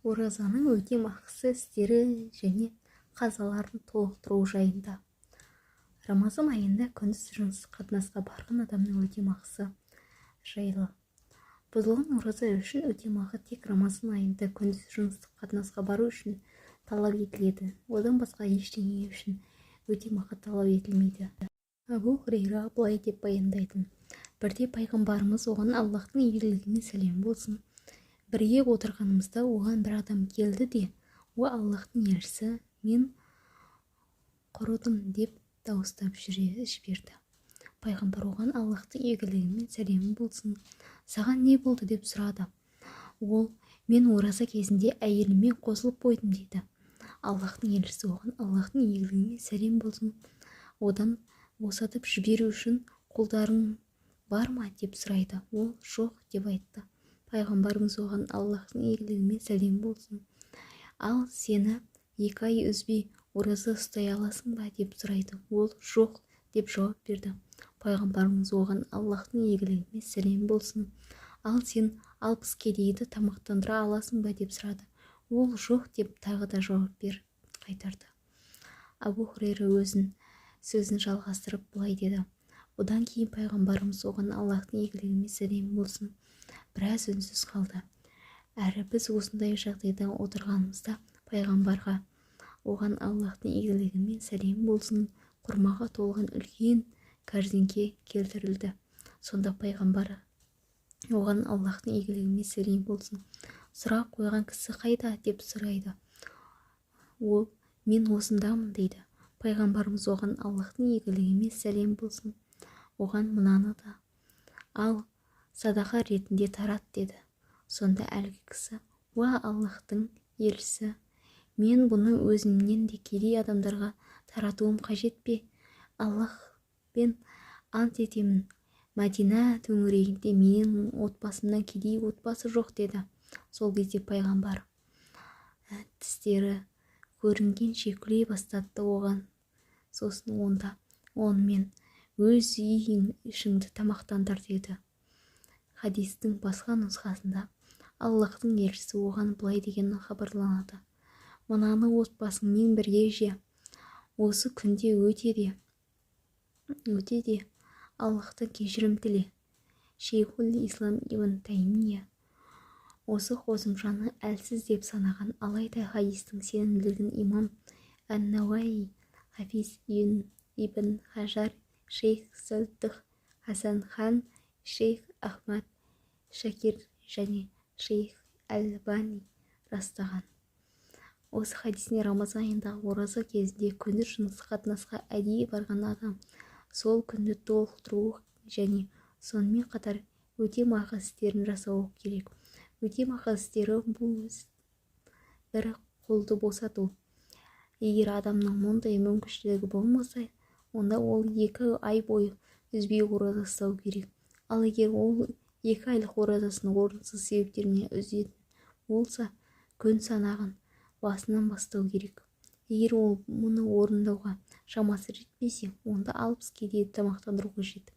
Оразаның өтемақысы істері және қазаларын толықтыру жайында. Рамазан айында күндіз жыныстық қатынасқа барған адамның өтемақысы жайлы. Бұзылған ораза үшін өтемақы тек Рамазан айында күндіз жыныстық қатынасқа бару үшін талап етіледі. Одан басқа ештеңе үшін өтемақы талап етілмейді. Әбу Хурейра былай деп баяндайтын: Бірде пайғамбарымыз, оған Аллаһтың игілігі мен сәлемі болсын, бірге отырғанымызда, оған бір адам келді де: «Уа Аллаһтың елшісі, мен құрыдым», – деп дауыстап жіберді. Пайғамбар, оған Аллаһтың игілігі мен сәлемі болсын: «Саған не болды?» – деп сұрады. Ол: «Мен ораза кезінде әйеліммен қосылып қойдым», – деді. Аллаһтың елшісі, оған Аллаһтың игілігі мен сәлем болсын: «Одан босатып жіберу үшін құлдарың бар ма?» – деп сұрайды. Ол: «Жоқ», – деп айтты. Пайғамбарымыз, оған Аллаһтың игілігі мен сәлемі болсын: «Ал сені 2 ай үзбей ораза ұстай аласың ба?» – деп сұрайды. Ол: «Жоқ», – деп жауап берді. Пайғамбарымыз, оған Аллаһтың игілігі мен сәлемі болсын: «Ал сен 60 кедейді тамақтандыра аласың ба?» – деп сұрады. Ол: «Жоқ», – деп тағы да жауап қайтарды. Абу Хурейра өзін сөзін жалғастырып былай деді: Бұдан кейін пайғамбарымыз, оған Аллаһтың игілігі мен сәлемі болсын, біраз үнсіз қалды. Әрі біз осындай жағдайда отырғанымызда, пайғамбарға, оған Аллаһтың игілігі мен сәлемі болсын, құрмаға толған үлкен кәрзеңке келтірілді. Сонда пайғамбар, оған Аллаһтың игілігі мен сәлемі болсын: «Сұрақ қойған кісі қайда?» – деп сұрайды. Ол: «Мен осындамын», – дейді. Пайғамбарымыз, оған Аллаһтың игілігі мен сәлем болсын, оған: «Мынаны да ал, садақа ретінде тарат», – деді. Сонда әлгі кісі: «Уа Аллаһтың елшісі, мен бұны өзімнен де кедей адамдарға таратуым қажет пе? Аллаһпен ант етемін, Мәдина төңірегінде менің отбасымнан кедей отбасы жоқ», – деді. Сол кезде пайғамбар тістері көрінгенше күле бастады оған. Сосын: «Онда онымен өз үйің ішіңді тамақтандыр», – деді. Хадистің басқа нұсқасында Аллаһтың елшісі оған былай дегені хабарланады: «Мынаны отбасыңмен бірге же. Осы күнде өте де Аллаһтан кешірім тіле». Шейхул Ислам Ибн Таймия осы қосымшаны әлсіз деп санаған. Алайда хадистің сенімділігін имам ән-Науаи, хафиз Ибн Хажар, шейх Садық Хасан хан, шейх Ахмад Шакир және шейх Әлбани растаған. Осы хадисіне Рамазан айындағы ораза кезінде күндіз жыныстық қатынасқа әдейі барған адам сол күнді толықтыруы және сонымен қатар өтемақы істерін жасауы керек. Өтемақы істері – бұл бір құлды босату. Егер адамның мұндай мүмкіншілігі болмаса, онда ол 2 ай бойы үзбей ораза ұстау керек. Ал егер ол 2 айлық оразасын орынсыз себептермен үзетін болса, күн санағын басынан бастау керек. Егер ол мұны орындауға шамасы жетпесе, онда 60 кедейді тамақтандыру қажет.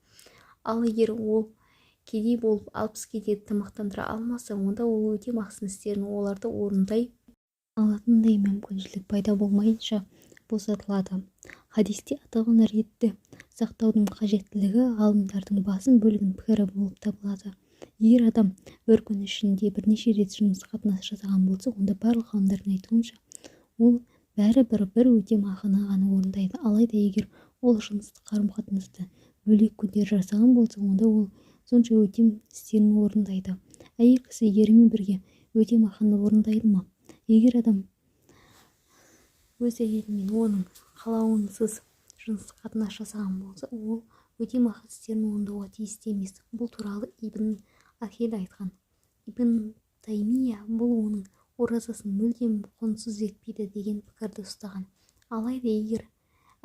Ал егер ол кедей болып, 60 кедейді тамақтандыра алмаса, онда ол өтемақы істерін оларды орындай алатындай мүмкіншілік пайда болмайынша босатылады. Хадисте аталған ретті сақтаудың қажеттілігі ғалымдардың басым бөлігінің пікірі болып табылады. Егер адам бір күн ішінде бірнеше рет жыныстық қатынас жасаған болса, онда барлық ғалымдардың айтуынша, ол бәрібір бір өтемақыны ғана орындайды. Алайда егер ол жыныстық қарым-қатынасты бөлек күндері жасаған болса, онда ол сонша өтем істерін орындайды. Әйел кісі ерімен бірге өтемақыны орындайды ма? Егер адам өз әйелімен оның қалауынсыз жыныстық қатынас жасаған болса, ол өтемақы істерін орындауға тиісті емес. Бұл туралы Ибн Ахил айтқан. Ибн Таймия бұл оның оразасын мүлдем құнсыз етпейді деген пікірді ұстаған. Алайда егер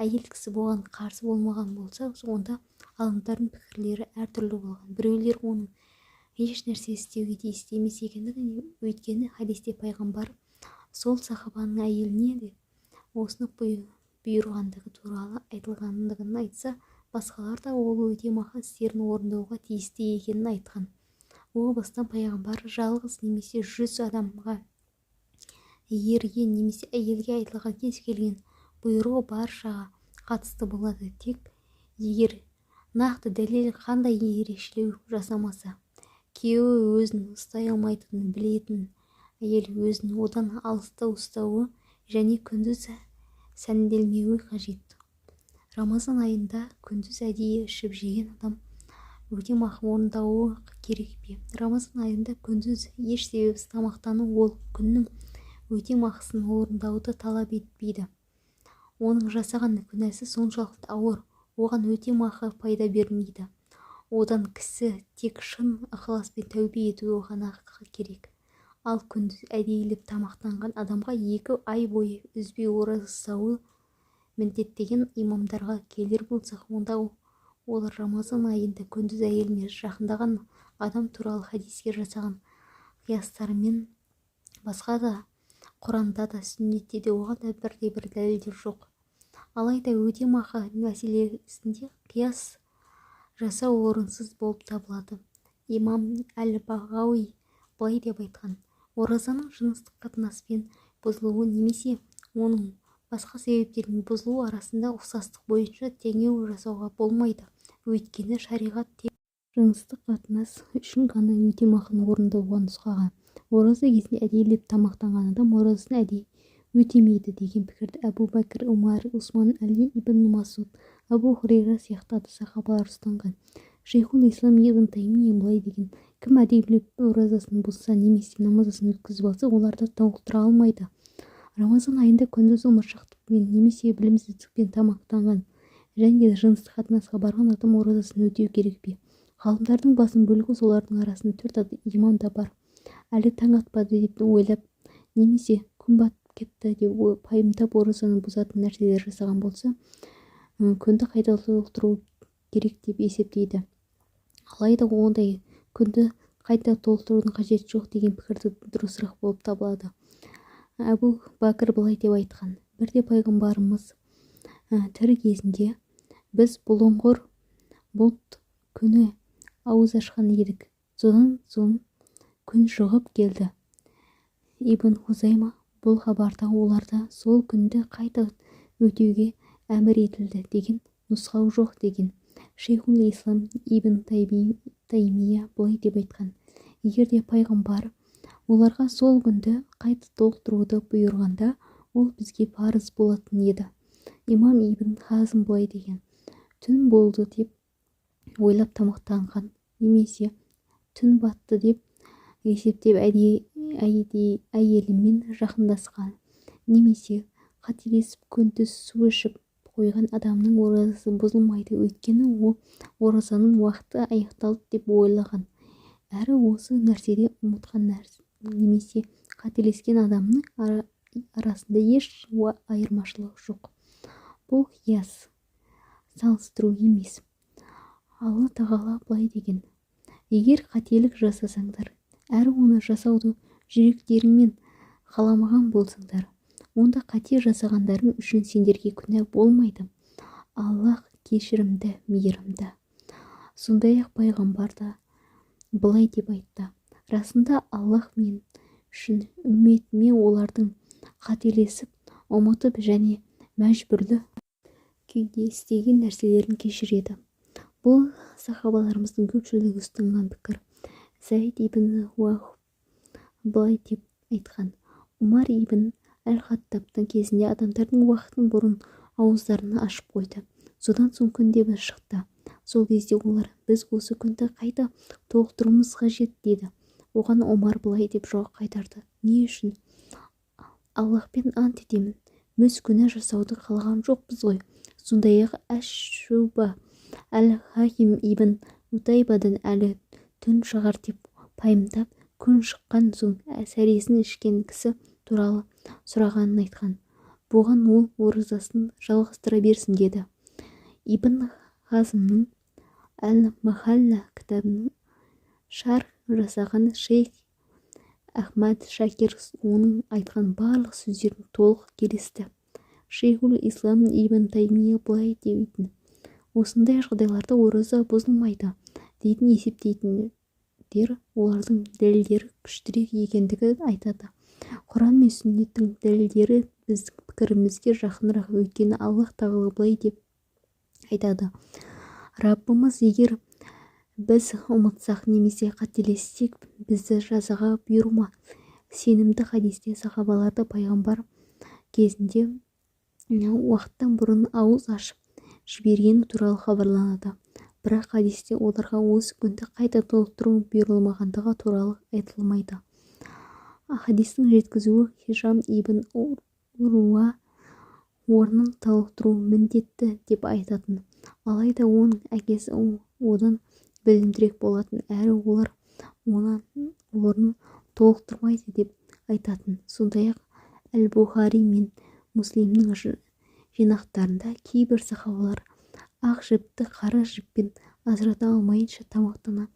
әйел кісі бұған қарсы болмаған болса, онда ғалымдардың пікірлері әртүрлі болған. Біреулер оның еш нәрсе істеуге тиісті емес екендігін, өйткені хадисте пайғамбар сол сахабаның әйеліне де осыны бұйырғандығы туралы айтылғандығын айтса, басқалар да ол өтемақы істерін орындауға тиісті екенін айтқан. О бастан пайғамбар жалғыз немесе 100 адамға Ерге немесе әйелге айтылған кез келген бұйрығы баршаға қатысты болады, тек егер нақты дәлел қандай ерекшелеу жасамаса. Күйеуі өзін ұстай алмайтынын білетін әйел өзін одан алыста ұстауы және күндіз сәнделмеуі қажет. Рамазан айында күндіз әдейі ішіп-жеген адам өтемақы орындауы керек пе? Рамазан айында күндіз еш себепсіз тамақтану ол күннің өтемақысын орындауды талап етпейді. Оның жасаған күнәсі соншалықты ауыр, оған өтемақы пайда бермейді. Одан кісі тек шын ықыласпен тәубе етуі ғана керек. Ал күндіз әдейілеп тамақтанған адамға 2 ай бойы үзбей ораза ұстауы міндеттеген имамдарға келер болсақ, онда олар Рамазан айында күндіз әйеліне жақындаған адам туралы хадиске жасаған қиястарымен басқа да Құранда да, сүннетте де оған да бірде-бір дәлелдер жоқ. Алайда өтемақы мәселесінде қияс жасау орынсыз болып табылады. Имам әл-Бағауи былай деп айтқан: оразаның жыныстық қатынаспен бұзылуы немесе оның басқа себептермен бұзылуы арасында ұқсастық бойынша теңеу жасауға болмайды. Өйткені шариғат тек жыныстық қатынас үшін ғана өтемақыны орындауға нұсқаған. Ораза кезінде әдейілеп тамақтанған адам оразасын әдейі өтемейді деген пікірді Әбу Бәкір, Умар, Усман, Әли ибн Масуд, Әбу Хурейра сияқты сахабалар ұстанған. Шейхул-Ислам ибн Таймия былай деген: кім әдейілеп оразасын бұзса немесе намазын өткізіп алса, оларды толықтыра алмайды. Рамазан айында күндіз ұмытшақтықпен немесе білімсіздікпен тамақтанған және жыныстық қатынасқа барған адам оразасын өтеу керек пе? Ғалымдардың басым бөлігі, солардың арасында 4 имам да бар, әлі таң атпады деп ойлап немесе күн батып кетті деп пайымдап оразаны бұзатын нәрселер жасаған болса, күнді қайта толықтыру керек деп есептейді. Алайда ондай күнді қайта толықтырудың қажеті жоқ деген пікірді дұрысырақ болып табылады. Әбу Бәкір былай деп айтқан: бірде пайғамбарымыз тірі кезінде біз бұлыңғыр бұлт күні ауыз ашқан едік. Содан соң күн шығып келді. Ибн Хузайма бұл хабарда оларда сол күнді қайта өтеуге әмір етілді деген нұсқау жоқ деген. Шейхул-Ислам ибн Таймия былай деп айтқан: егер де пайғамбар оларға сол күнді қайта толықтыруды бұйырғанда, ол бізге парыз болатын еді. Имам ибн Хазм былай деген: түн болды деп ойлап тамақтанған немесе түн батты деп есептеп әйелімен жақындасқан немесе қателесіп күндіз су ішіп қойған адамның оразасы бұзылмайды, өйткені ол оразаның уақыты аяқталды деп ойлаған. Әрі осы нәрседе ұмытқан немесе қателескен адамның арасында еш айырмашылық жоқ. Бұл қияс, салыстыру емес. Алла Тағала былай деген: егер қателік жасасаңдар, әрі оны жасауды жүректеріңмен қаламаған болсаңдар, онда қате жасағандарың үшін сендерге күнә болмайды. Аллах кешірімді, мейірімді. Сондай-ақ пайғамбар да былай деп айтты: расында Аллах мен үшін үмметіме олардың қателесіп, ұмытып және мәжбүрлі күйде істеген нәрселерін кешіреді. Бұл сахабаларымыздың көпшілігі ұстанған пікір. Зайд ибн Уахб былай деп айтқан: Умар ибн әл-Хаттабтың кезінде адамдардың уақытын бұрын ауыздарын ашып қойды. Содан соң күн де шықты. Сол кезде олар: біз осы күнді қайта толықтыруымыз қажет деді. Оған Омар былай деп жауап қайтарды: не үшін? Аллаһпен ант етемін, біз күнә жасауды қалаған жоқпыз ғой. Сондай-ақ Әш-Шуба әл-Хаким ибн Утайбадан әлі түн шығар деп пайымдап, күн шыққан соң сәресін ішкен кісі туралы сұрағанын айтқан. Бұған ол оразасын жалғастыра берсін деді. Ибн Хазмның Әл-Махалла кітабының шарх жасаған шейх Ахмад Шакир оның айтқан барлық сөздерін толық келісті. Шейхул-Ислам ибн Таймия былай дейтін: осындай жағдайларда ораза бұзылмайды дейтін есептейтіндер олардың дәлелдері күштірек екендігін айтады. Құран мен сүннеттің дәлелдері біздің пікірімізге жақынырақ, өйткені Аллаһ тағала былай деп айтады: Раббымыз, егер біз ұмытсақ немесе қателессек, бізді жазаға бұйырма. Сенімді хадисте сахабаларды пайғамбар кезінде уақыттан бұрын ауыз ашып жібергені туралы хабарланады. Бірақ хадисте оларға осы күнді қайта толықтыру бұйырылмағандығы туралы айтылмайды. Хадистің жеткізуі Хишам ибн Уруа орнын толықтыру міндетті деп айтатын. Алайда оның әкесі одан білімдірек болатын, әрі олар оның орнын толықтырмайды деп айтатын. Сондай-ақ Әл-Бухари мен Муслимнің жинақтарында кейбір сахабалар ақ жіпті қара жіппен ажырата алмайынша тамақтана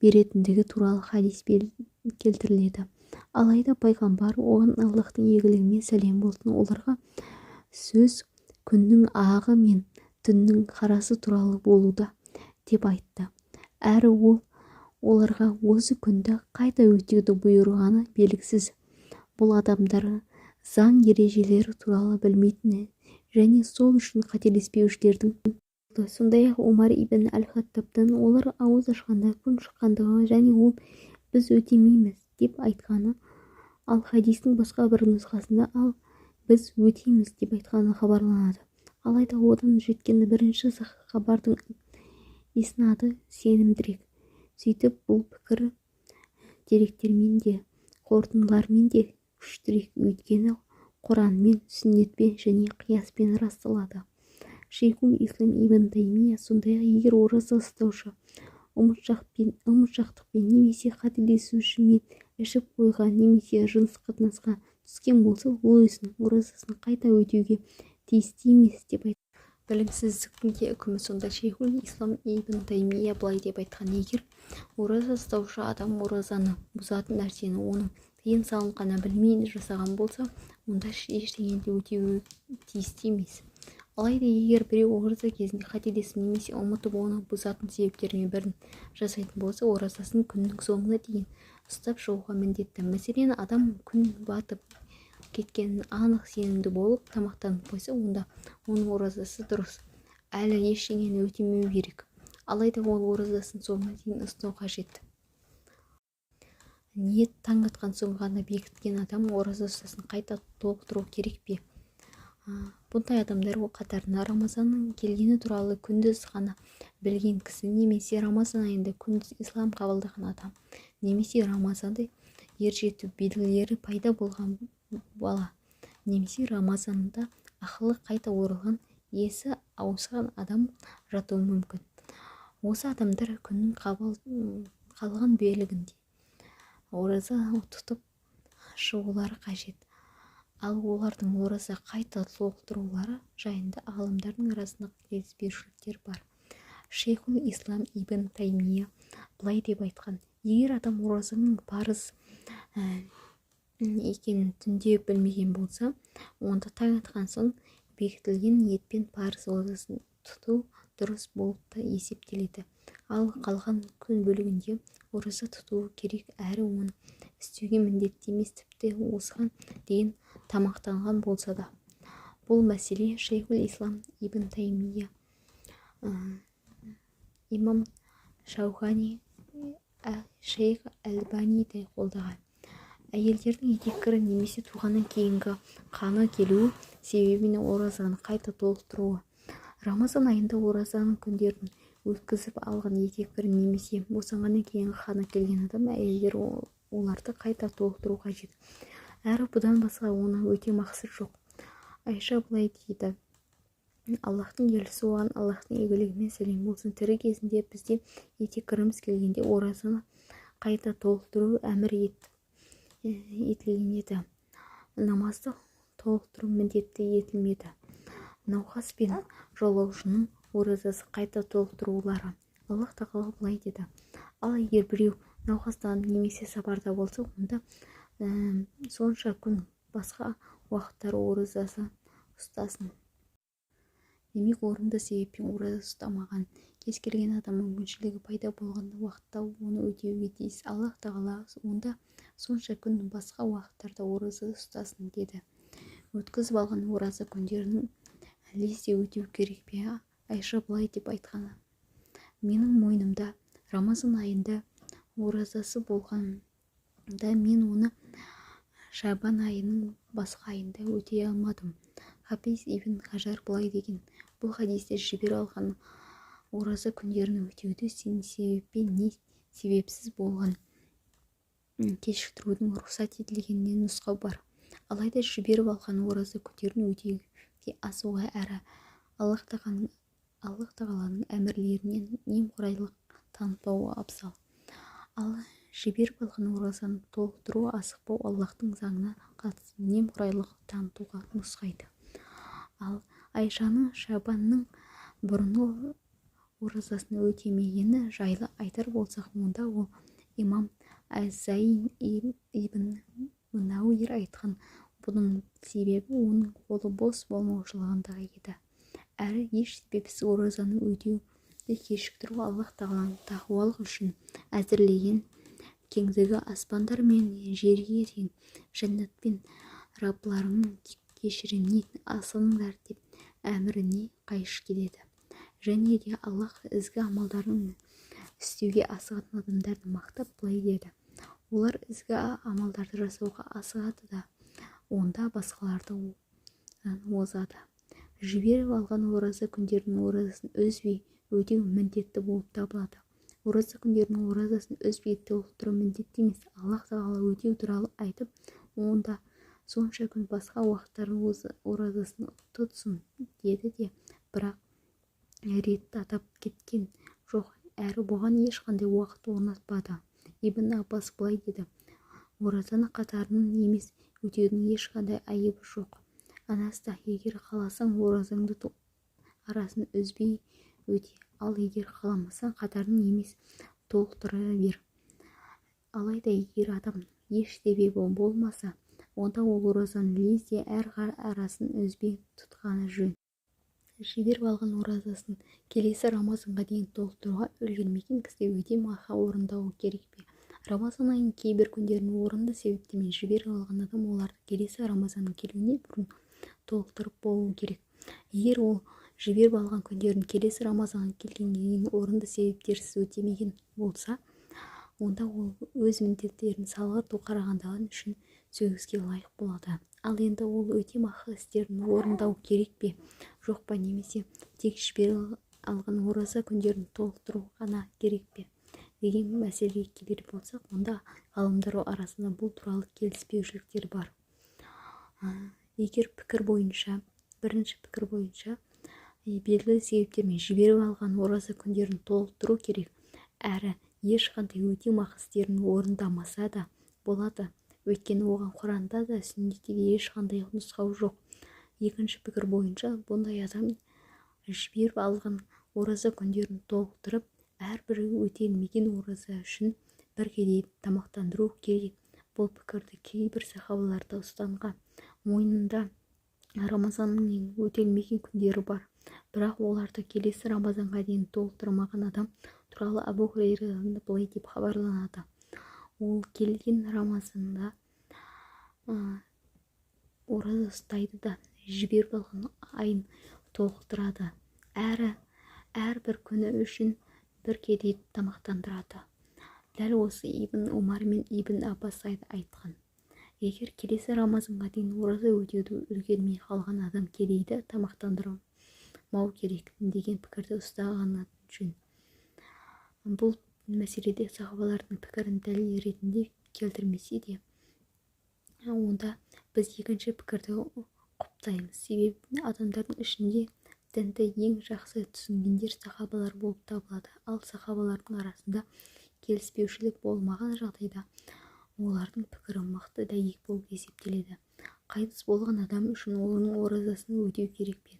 беретіндігі туралы хадис келтіріледі. Алайда пайғамбар, оған Аллаһтың игілігі мен сәлем болсын, оларға сөз күннің ағы мен түннің қарасы туралы болуда деп айтты. Әрі ол оларға осы күнді қайта өтеуді бұйырғаны белгісіз. Бұл адамдар заң ережелері туралы білмейтін және сол үшін қателеспеушілердің. Сондай-ақ Омар ибн әл-Хаттабтан олар ауыз ашқанда күн шыққандығы және ол біз өтемейміз деп айтқаны, ал хадистің басқа бір нұсқасында ал біз өтейміз деп айтқаны хабарланады. Алайда одан жеткен бірінші хабардың иснады сенімдірек. Сөйтіп, бұл пікір деректермен де, қорытындылармен де күштірек, өйткені Құранмен, сүннетпен және қияспен расталады. Шейхул Ислам ибн Таймия сондай-ақ егер ораза ұстаушы ұмытшақтықпен немесе қателесушімен ішіп қойған немесе жыныстық қатынасқа түскен болса, ол өзінің оразасын қайта өтеуге тиісті емес деп айтты. Білімсіздіктің де үкімі сондай. Шейхул Ислам ибн Таймия былай деп айтқан: егер ораза ұстаушы адам оразаны бұзатын нәрсені оның тыйым салынғанын білмей жасаған болса, онда ештеңені де өтеуі тиісті емес. Алайда егер біреу ораза кезінде қателесіп немесе ұмытып оны бұзатын себептердің бірін жасайтын болса, оразасын күннің соңына дейін ұстап шығуға міндетті. Мәселен, адам күн батып кеткенін анық сенімді болып тамақтанып қойса, онда оның оразасы дұрыс, әлі ештеңені өтемеу керек. Алайда ол оразасын соңына дейін ұстау қажет. Ниет таң атқан соң ғана бекіткен адам ораза ұстасын қайта толықтыру керек пе? Бұндай адамдар қатарына Рамазанның келгені туралы күндіз ғана білген кісі немесе Рамазан айында күндіз ислам қабылдаған адам немесе Рамазанда ержету белгілері пайда болған бала немесе Рамазанда ақылы қайта оралған, есі ауысқан адам жатуы мүмкін. Осы адамдар күннің қалған бөлігінде ораза тұтып шығулары қажет. Ал олардың ораза қайта толықтырулары жайында ғалымдардың арасында келіспеушіліктер бар. Шейхул Ислам ибн Таймия былай деп айтқан: егер адам оразаның парыз екенін түнде білмеген болса, онда таң атқан соң бекітілген ниетпен парыз оразасын тұту дұрыс болып та есептеледі. Ал қалған күн бөлігінде ораза тұтуы керек, әрі оны істеуге міндетті емес, тіпті осыған дейін тамақтанған болса да. Бұл мәселе Шейхул Ислам ибн Таймия, имам Шаукани, шейх Әлбани де қолдаған. Әйелдердің етеккірі немесе туғаннан кейінгі қаны келуі себебімен оразаны қайта толықтыруы. Рамазан айында оразаның күндерін өткізіп алған етеккірі немесе босанғаннан кейінгі қаны келген адам әйелдер оларды қайта толықтыру қажет. Әрі бұдан басқа оны өтемақысы жоқ. Айша былай дейді: Аллаһтың елшісі, оған Аллаһтың игілігі мен сәлем болсын, тірі кезінде бізде етеккіріміз келгенде оразаны қайта толықтыру әмір етілген еді. Намазды толықтыру міндетті етілмеді. Науқас пен жолаушының оразасы қайта толықтырулары. Аллаһ тағала былай деді: ал егер біреу науқастанып немесе сапарда болса, онда сонша күн басқа уақыттары оразасы ұстасын. Демек, орынды себеппен ораза ұстамаған кез келген адам мүмкіншілігі пайда болған уақытта оны өтеуге тиіс. Аллаһ тағала онда Сонша күн басқа уақыттарда ораза ұстасын, деді. Өткізіп алған ораза күндерін лезде өтеу керек пе? Айша былай деп айтқан: Менің мойнымда Рамазан айында оразасы болғанда, мен оны Шабан айының басқа айында өтей алмадым. Хафиз ибн Хажар былай деген: Бұл хадисте жіберіп алған ораза күндерін өтеуді не себеппен, не себепсіз болған кешіктірудің рұқсат етілгеніне нұсқау бар. Алайда жіберіп алған ораза күндерін өтеуге асығуға әрі Аллаһ Тағаланың әмірлеріне немқұрайлық танытпау абзал. Ал жіберіп алған оразаны толықтыруға асықпау Аллаһтың заңына қатысты немқұрайлық танытуға нұсқайды. Ал Айшаның Шабанның бұрынғы оразасын өтемегені жайлы айтар болсақ, онда ол имам Әз-Зайн ибн Мунауир айтқан: Бұның себебі оның қолы бос болмаушылығында еді. Әрі еш себепсіз оразаны өтеуді кешіктіру Аллаһ Тағаланың тақуалық үшін әзірлеген кеңдігі аспандар мен жерге тең жәннат пен Раббыларыңның кешіріміне асығыңдар деп әміріне қайшы келеді. Және де Аллаһ ізгі амалдарын істеуге асығатын адамдарды мақтап былай деді: Олар ізгі амалдарды жасауға асығады да, онда басқалардан озады. Жіберіп алған ораза күндерінің оразасын үзбей өтеу міндетті болып табылады. Ораза күндерінің оразасын үзбей толықтыру міндетті емес. Аллаһ Тағала өтеу туралы айтып, онда сонша күн басқа уақыттардың оразасын тұтсын деді де, бірақ ретті атап кеткен жоқ, әрі бұған ешқандай уақыт орнатпады. Ибн Аббас былай деді: Оразаны қатарынан емес өтеудің ешқандай айыбы жоқ. Анас та: Егер қаласаң, оразаңды арасын үзбей өте, ал егер қаламасаң, қатарынан емес толықтыра бер. Алайда егер адам еш себебі болмаса, онда ол оразаны лезде әр арасын үзбей тұтқаны жөн. Жіберіп алған оразасын келесі Рамазанға дейін толықтыруға үлгермеген кісі өтемақы орындауы керек пе? Рамазан айының кейбір күндерін орынды себептермен жіберіп алған адам оларды келесі Рамазанның келуіне бұрын толықтырып болуы керек. Егер ол жіберіп алған күндерін келесі Рамазанға келгенге дейін орынды себептерсіз өтемеген болса, онда ол өз міндеттерін салғырт қарағандығы үшін сөгіске лайық болады. Ал енді ол өтемақы істерін орындау керек пе, жоқ па, немесе тек жіберіп алған ораза күндерін толықтыру ғана керек пе деген мәселеге келер болсақ, онда ғалымдар арасында бұл туралы келіспеушіліктер бар. Егер пікір бойынша, бірінші пікір бойынша, белгілі себептермен жіберіп алған ораза күндерін толықтыру керек, әрі ешқандай өтемақы істерін орындамаса да болады, өйткені оған Құранда да, сүннетте де ешқандай нұсқау жоқ. Екінші пікір бойынша, бұндай адам жіберіп алған ораза күндерін толықтырып, әрбір өтелмеген ораза үшін бір кедейді тамақтандыру керек. Бұл пікірді кейбір сахабалар да ұстанған. Мойнында Рамазанның өтелмеген күндері бар, бірақ оларды келесі Рамазанға дейін толықтырмаған адам туралы Абу Хурейрадан былай деп хабарланады: Ол келген Рамазанда ораза ұстайды да, жіберіп алған айын толықтырады, әрі әрбір күні үшін бір кедейді тамақтандырады. Дәл осы Ибн Омар мен Ибн Аббас айтқан. Егер келесі Рамазанға дейін ораза өтеуді үлгермей қалған адам кедейді тамақтандырмау керек деген пікірді ұстағаны жөн. Бұл мәселеде сахабалардың пікірін дәлел ретінде келтірмесе де, онда біз екінші пікірді құптаймыз. Себебі адамдардың ішінде дінді ең жақсы түсінгендер сахабалар болып табылады. Ал сахабалардың арасында келіспеушілік болмаған жағдайда олардың пікірі мықты дәйек болып есептеледі. Қайтыс болған адам үшін оның оразасын өтеу керек пе?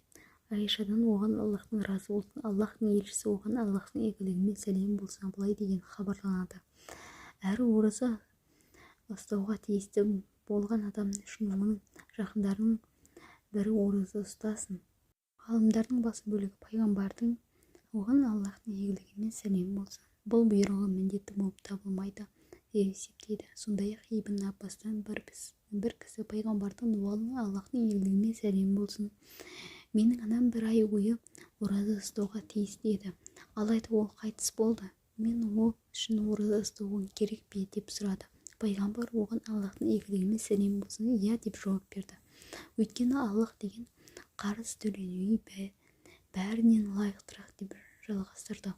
Айшадан, оған Аллаһтың разы болсын, Аллаһтың елшісі, оған Аллаһтың игілігі мен сәлемі болсын, былай деген хабарланады: Әрі ораза ұстауға тиісті болған адам үшін оның жақындарының бірі ораза ұстасын. Ғалымдардың басым бөлігі пайғамбардың, оған Аллаһтың игілігі мен сәлемі болсын, бұл бұйрығы міндетті болып табылмайды деп есептейді. Сондай-ақ Ибн Аббастан бір кісі пайғамбардың, оған Аллаһтың игілігі мен сәлемі болсын, менің анам бір ай бойы ораза ұстауға тиісті еді, алайда ол қайтыс болды. Мен ол үшін ораза ұстауым керек пе деп сұрады. Пайғамбар, оған Аллаһтың игілігі мен сәлемі болсын, иә деп жауап берді. Өйткені Аллаһ деген қарыз төленуге бәрінен лайықтырақ деп жалғастырды.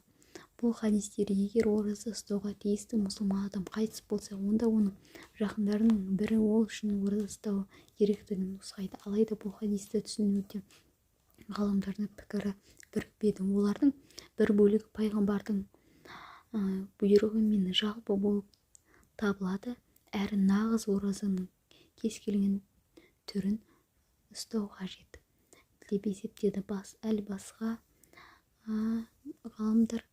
Бұл хадистер егер ораза ұстауға тиісті мұсылман адам қайтыс болса, онда оның жақындарының бірі ол үшін ораза ұстауы керектігін нұсқайды. Алайда бұл хадисті түсінуде ғалымдардың пікірі бірікпеді. Олардың бір бөлігі пайғамбардың бұйрығы мен жалпы болып табылады әрі нағыз оразаның кез келген түрін ұстау қажет деп есептеді. Әл басқа ғалымдар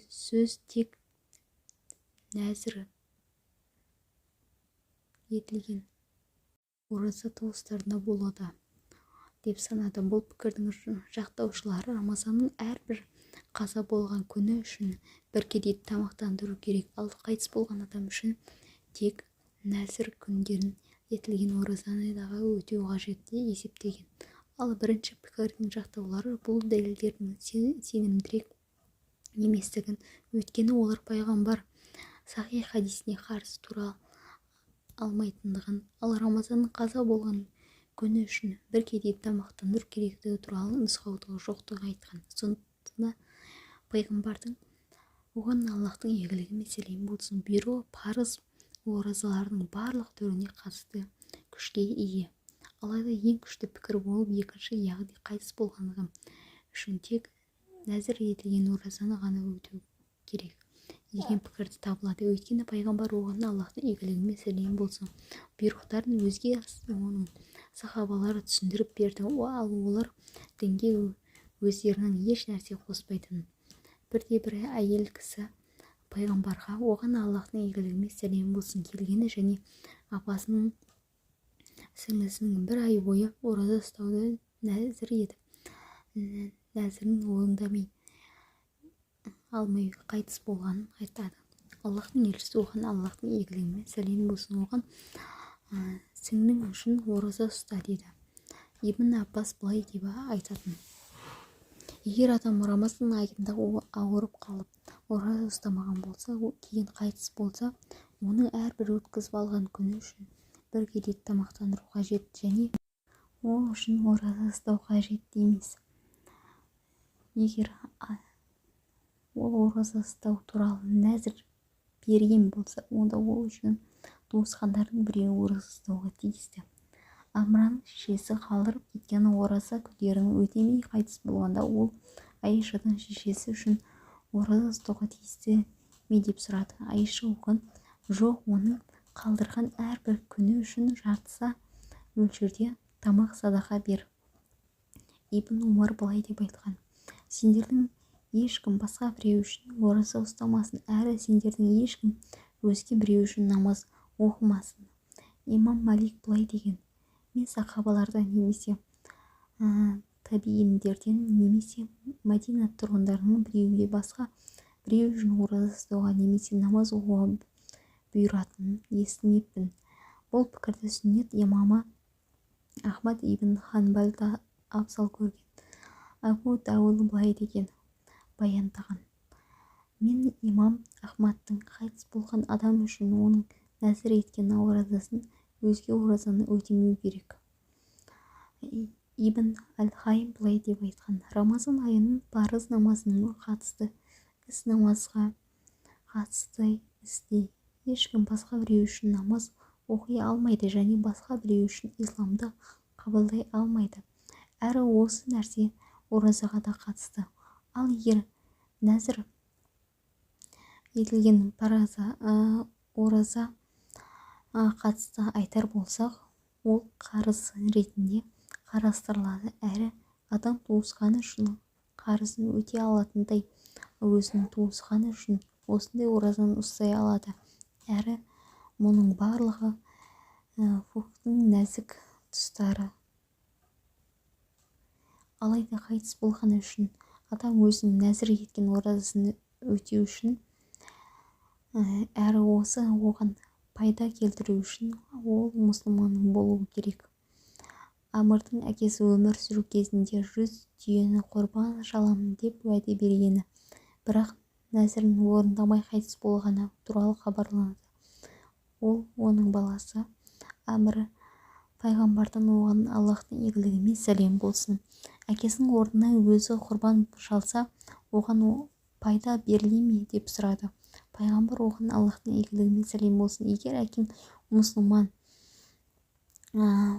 сөз тек нәзір етілген ораза туыстарына болады деп санады. Бұл пікірдің жақтаушылары рамазанның әрбір қаза болған күні үшін бір кедейді тамақтандыру керек, ал қайтыс болған адам үшін тек нәзір күндерін етілген оразаны дағы өтеу қажет деп есептеген. Ал бірінші пікірдің жақтаулары бұл дәлелдердің сенімдірек еместігін, өйткені олар пайғамбар сахи хадисіне қарсы тұра алмайтындығын, ал рамазанның қаза болған күні үшін бір кедейді тамақтандыру керектігі туралы нұсқаулығы жоқтығын айтқан. Сондықтан да пайғамбардың, оған Аллаһтың игілігі мен сәлемі болсын, бұйрығы парыз оразалардың барлық түріне қатысты күшке ие. Алайда ең күшті пікір болып екінші, яғни қайтыс болған адам үшін тек нәзір етілген оразаны ғана өтеу керек деген пікірді табылады. Өйткені пайғамбар, оған Аллаһтың игілігі мен сәлемі болсын, бұйрықтарын өзге оның сахабалары түсіндіріп берді, ал олар дінге өздерінің еш нәрсе қоспайтын. Бірде бір әйел кісі пайғамбарға, оған Аллаһтың игілігі мен сәлемі болсын, келгені және апасының сіңлісінің бір ай бойы ораза ұстауды нәзір етіп, нәзірін орындай алмай қайтыс болғанын айтады. Аллаһтың елшісі, оған Аллаһтың игілігі мен сәлемі болсын, оған: «Сіңлің үшін ораза ұста», – деді. Ибн Аббас былай деп айтатын: Егер адам рамазан айында ауырып қалып, ораза ұстамаған болса, кейін қайтыс болса, оның әрбір өткізіп алған күні үшін бір кедейді тамақтандыру қажет және ол үшін ораза ұстау қажет емес. Егер ол ораза ұстау туралы нәзір берген болса, онда ол үшін туысқандарының біреуі ораза ұстауға тиісті. Амраның шешесі қалдырып кеткен ораза күндерін өтемей қайтыс болғанда, ол Айшадан шешесі үшін ораза ұстауға тиісті ме деп сұрады. Айша оған: «Жоқ, оның қалдырған әрбір күні үшін жарты са мөлшерде тамақ садақа бер». Ибн Омар былай деп айтқан: Сендердің ешкім басқа біреу үшін ораза ұстамасын әрі сендердің ешкім өзге біреу үшін намаз оқымасын. Имам Малик былай деген: Мен сахабалардан немесе табииндерден немесе Мәдина тұрғындарының біреуге басқа біреу үшін ораза ұстауға немесе намаз оқуға бұйыратынын естімеппін. Бұл пікірді сүннет имамы Ахмад ибн Ханбал да абзал көрген. Әбу Дауд былай деген баяндаған: Мен имам Ахмадтың қайтыс болған адам үшін оның нәзір еткен оразасын өзге оразаны өтемеу керек. Ибн әл-Хайым былай деп айтқан: Рамазан айының парыз намазының қатысты іс намазға қатысты істей. Ешкім басқа біреу үшін намаз оқи алмайды және басқа біреу үшін исламды қабылдай алмайды әрі осы нәрсе оразаға да қатысты. Ал егер нәзір етілген ораза қатысты айтар болсақ, ол қарыз ретінде қарастырылады әрі адам туысқаны үшін қарызын өтей алатындай, өзінің туысқаны үшін осындай оразаны ұстай алады әрі мұның барлығы фиқһтың нәзік тұстары. Алайда қайтыс болғаны үшін адам өзінің нәзір еткен оразасын өтеу үшін Әрі осы оған пайда келтіру үшін ол мұсылман болуы керек. Амрдың әкесі өмір сүру кезінде 100 түйені құрбан шаламын деп уәде бергені, бірақ нәзірін орындамай қайтыс болғаны туралы хабарланады. Ол оның баласы Амр пайғамбардан, оған Аллаһтың игілігі мен сәлемі болсын, әкесінің орнына өзі құрбан шалса, оған пайда беріле ме деп сұрады. Пайғамбар, оған Аллаһтың игілігі мен сәлемі болсын: «Егер әкең мұсылман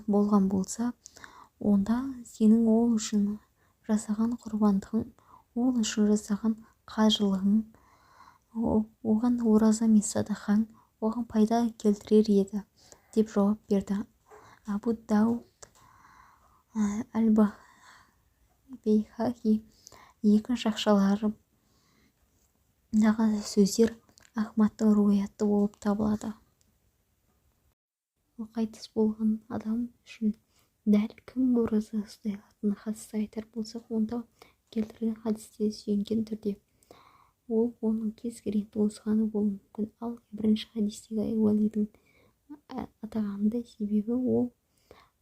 болған болса, онда сенің ол үшін жасаған құрбандығың, ол үшін жасаған қажылығың, оған ораза мен садақаң оған пайда келтірер еді», – деп жауап берді. Әбу Дауд, әл-Бейһақи. Екі жақшалардағы сөздер Ахмадтың руаяты болып табылады. Қайтыс болған адам үшін дәл кім ораза ұстай алатынына қатысты айтар болсақ, онда келтірілген хадисте сүйенген түрде ол оның кез келген туысқаны болуы мүмкін. Ал бірінші хадистегі Уәлидің атағанындай, себебі ол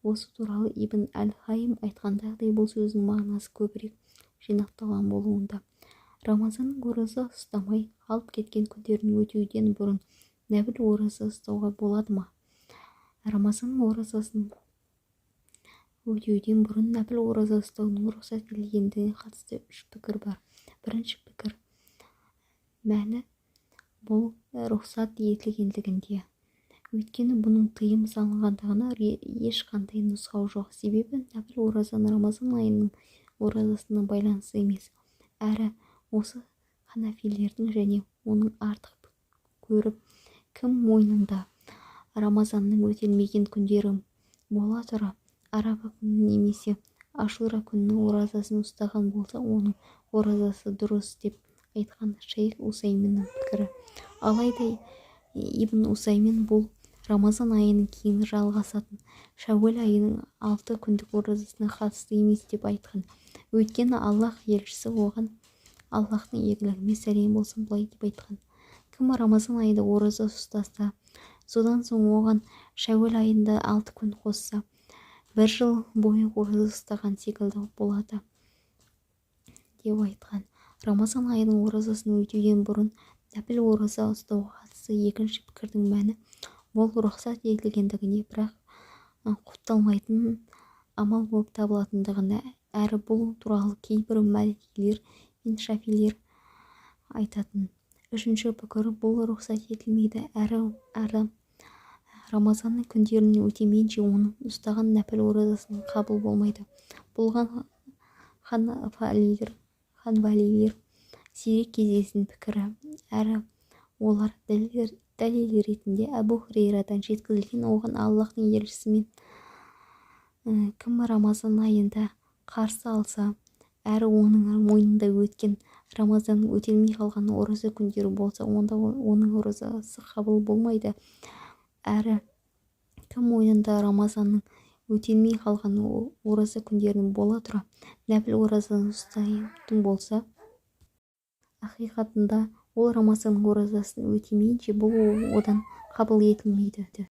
осы туралы Ибн әл-Хайым айтқандағыдай, бұл сөздің мағынасы көбірек жинақталған болуында. Рамазанның ораза ұстамай қалып кеткен күндерін өтеуден бұрын нәпіл ораза ұстауға болады ма? Рамазанның оразасын өтеуден бұрын нәпіл ораза ұстаудың рұқсат етілгендігіне қатысты үш пікір бар. Бірінші пікір мәні бұл рұқсат етілгендігінде. Өйткені бұның тыйым салынғандығына ешқандай нұсқау жоқ. Себебі нәпіл оразаның Рамазан айының оразасына байланысты емес. Әрі осы ханафилердің және оның артық көріп, кім мойнында Рамазанның өтелмеген күндері бола тұра, Арафа күні немесе Ашура күнінің оразасын ұстаған болса, оның оразасы дұрыс деп айтқан шейх Усайминнің пікірі. Алайда Ибн Усаймин бұл Рамазан айынан кейін жалғасатын шәууәл айының 6 күндік оразасына қатысты емес деп айтқан. Өйткені Аллаһ елшісі, оған Аллаһтың игілігі мен сәлемі болсын, былай деп айтқан: «Кім Рамазан айында ораза ұстаса, содан соң оған шәууәл айында 6 күн қосса, бір жыл бойы ораза ұстаған секілді болады», – деп айтқан. Рамазан айының оразасын өтеуден бұрын нәпіл ораза ұстауға қатысты екінші пікірдің мәні бұл рұқсат етілгендігіне, бірақ құпталмайтын амал болып табылатындығына. Әрі бұл туралы кейбір мәликилер мен шафилер айтатын. Үшінші пікір бұл рұқсат етілмейді, әрі адам Рамазанның күндерін өтемейінше, оның ұстаған нәпіл оразасының қабыл болмайды. Бұған ханбалилер сирек кездесетін пікірі. Әрі олар дәлел ретінде Әбу Хурейрадан жеткізілген, оған Аллаһтың елшісі мен: «Кім Рамазан айында қарсы алса, әрі оның мойнында өткен Рамазанның өтелмей қалған ораза күндері болса, онда оның оразасы қабыл болмайды. Әрі кім мойнында Рамазанның өтелмей қалған ораза күндерінің бола тұра, нәпіл оразаны ұстайтын болса, ақиқатында ол Рамазанның оразасын өтемейінше, бұл одан қабыл етілмейді».